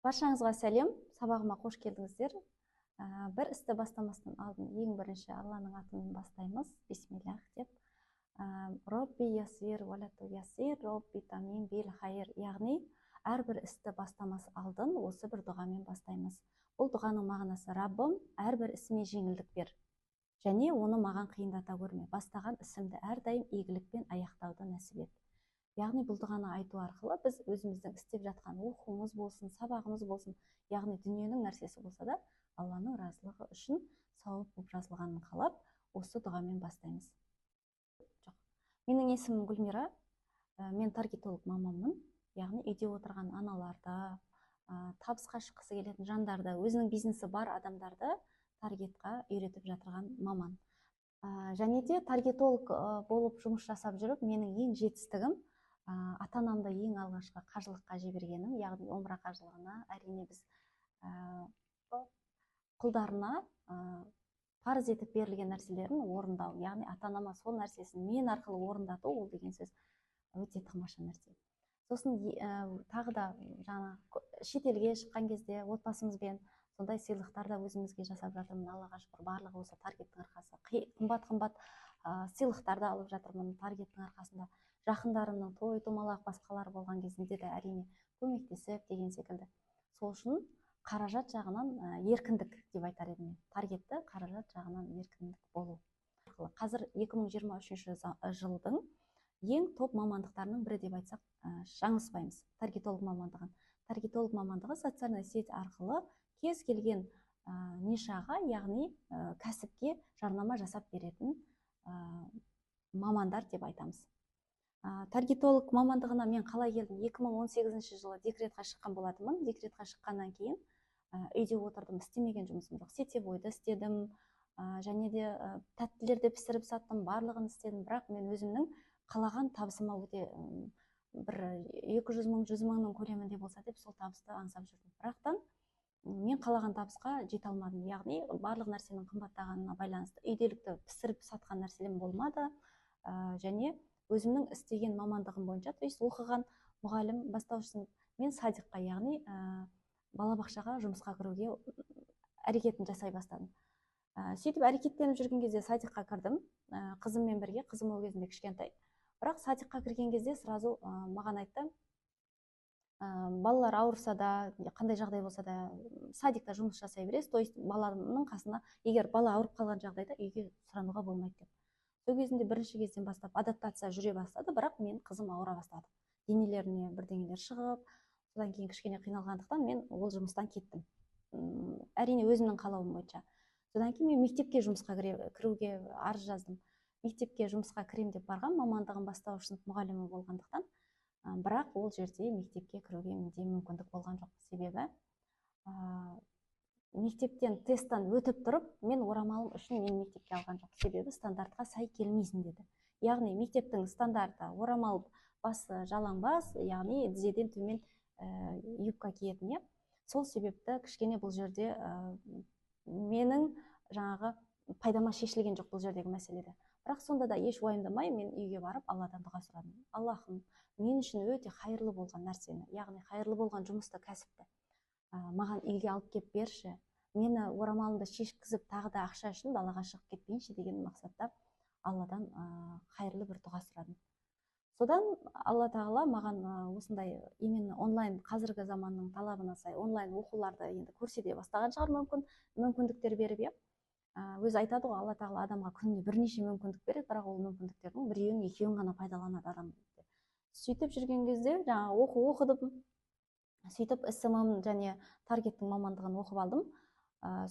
Баршаңызға сәлем! Сабағыма қош келдіңіздер. Бір істі бастамастан алдын ең бірінші Алланың атымен бастаймыз, бисмиллах деп. Робби ясир уәлә туяссир, робби тамим бил хайр. Яғни әрбір істі бастамас алдын осы бір дұғамен бастаймыз. Бұл дұғаның мағынасы: Раббым, әрбір ісіме жеңілдік бер және оны маған қиындата көрме, бастаған ісімді әрдайым игілікпен аяқтауды нәсіп ет. Яғни бұл дұғаны айту арқылы біз өзіміздің істеп жатқан оқуымыз болсын, сабағымыз болсын, яғни дүниенің нәрсесі болса да, Алланың разылығы үшін сауап болып жазылғанын қалап, осы дұғамен бастаймыз. Жоқ, менің есімім Гүлмира, мен таргетолог маманмын. Яғни үйде отырған аналарды, табысқа шыққысы келетін жандарды, өзінің бизнесі бар адамдарды таргетқа үйретіп жатырған маман. Және де таргетолог болып жұмыс жасап жүріп, менің ең жетістігім ата анамды ең алғашқы қажылыққа жібергенім, яғни омра қажылығына. Әрине, біз құлдарына парыз етіп берілген нәрселерін орындау, яғни ата анама сол нәрсесін мен арқылы орындату, ол деген сөз өте тамаша нәрсе. Сосын тағы да жаңа шетелге шыққан кезде отбасымызбен сондай сыйлықтар да өзімізге жасап жатырмын. Аллаға шүкір, барлығы осы таргеттің арқасы. Қымбат қымбат сыйлықтар да алып жатырмын таргеттің арқасында. Жақындарымның той томалақ басқалар болған кезінде де, әрине, көмектесіп деген секілді. Сол үшін қаражат жағынан еркіндік деп айтар едім мен таргетті, қаражат жағынан еркіндік болу. Қазір 2023 жылдың ең топ мамандықтарының бірі деп айтсақ, жаңылыспаймыз таргетолог мамандығын. Таргетолог мамандығы социальный сеть арқылы кез келген нишаға, яғни кәсіпке жарнама жасап беретін мамандар деп айтамыз. Таргетолог мамандығына мен қалай келдім? 2018 жылы декретқа шыққан болатынмын. Декретқа шыққаннан кейін үйде отырдым, істемеген жұмысым жоқ. Сетевойды істедім, және де тәттілер де пісіріп саттым, барлығын істедім. Бірақ мен өзімнің қалаған табысыма өте бір 200 000, 100 000-ның көлемінде болса деп, сол табысты аңсап жүрдім. Бірақтан мен қалаған табысқа жете алмадым. Яғни барлық нәрсенің қымбаттағанына байланысты үйделікті пісіріп сатқан нәрселерім болмады. Және өзімнің істеген мамандығым бойынша, то есть оқыған мұғалім, бастауыш сынып, мен садикқа, яғни балабақшаға жұмысқа кіруге әрекетін жасай бастадым. Сөйтіп әрекеттеніп жүрген кезде садикқа кірдім қызыммен бірге. Қызым ол кезінде кішкентай. Бірақ садикқа кірген кезде сразу маған айтты: балалар ауырса да, қандай жағдай болса да, садикта жұмыс жасай бересіз, то есть баланың қасына, егер бала ауырып қалған жағдайда, үйге сұрануға болмайды деп. Сол кезінде бірінші кезден бастап адаптация жүре бастады. Бірақ мен қызым ауыра бастады, денелеріне бірдеңелер шығып, содан кейін кішкене қиналғандықтан, мен ол жұмыстан кеттім, әрине, өзімнің қалауым бойынша. Содан кейін мен мектепке жұмысқа кіруге арыз жаздым. Мектепке жұмысқа кірем деп барған, мамандығым бастауыш сынып мұғалімі болғандықтан, бірақ ол жерде мектепке кіруге менде мүмкіндік болған жоқ. Себебі мектептен тесттен өтіп тұрып, мен орамалым үшін мені мектепке алған жоқ. Себебі стандартқа сай келмейсің деді. Яғни мектептің стандарты орамал басы, жалаң бас, яғни тізеден төмен юбка киетін, иә. Сол себепті кішкене бұл жерде менің жаңағы пайдама шешілген жоқ бұл жердегі мәселеде. Бірақ сонда да еш уайымдамай, мен үйге барып, Алладан дұға сұрадым: Аллахым, мен үшін өте қайырлы болған нәрсені, яғни қайырлы болған жұмысты, кәсіпті маған үйге алып келіп берші, мені орамалымды шешкізіп, тағы да ақша үшін далаға шығып кетпейінші деген мақсатта Алладан қайырлы бір дұға сұрадым. Содан Алла тағала маған осындай именно онлайн, қазіргі заманның талабына сай онлайн оқуларды енді көрсете бастаған шығар мүмкін, мүмкіндіктер беріп, иә. Өзі айтады ғой, Алла тағала адамға күніне бірнеше мүмкіндік береді, бірақ ол мүмкіндіктердің біреуін, екеуін ғана пайдаланады адам. Сөйтіп жүрген кезде жаңағы оқу оқыдым, сөйтіп СММ және таргеттің мамандығын оқып алдым.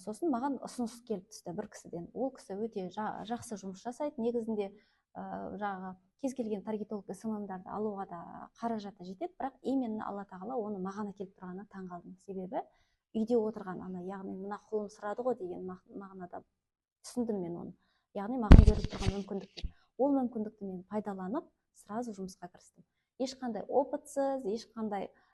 Сосын маған ұсыныс келіп түсті бір кісіден. Ол кісі өте жақсы жұмыс жасайды негізінде, жаңағы кез келген таргетолог СММдарды алуға да қаражаты жетеді. Бірақ именно Алла тағала оны маған әкеліп тұрғанына таң қалдым. Себебі үйде отырған ана, яғни мына құлым сұрады ғой деген мағынада түсіндім мен оны, яғни маған беріліп тұрған мүмкіндік деп. Ол мүмкіндікті мен пайдаланып, сразу жұмысқа кірістім, ешқандай опытсыз, ешқандай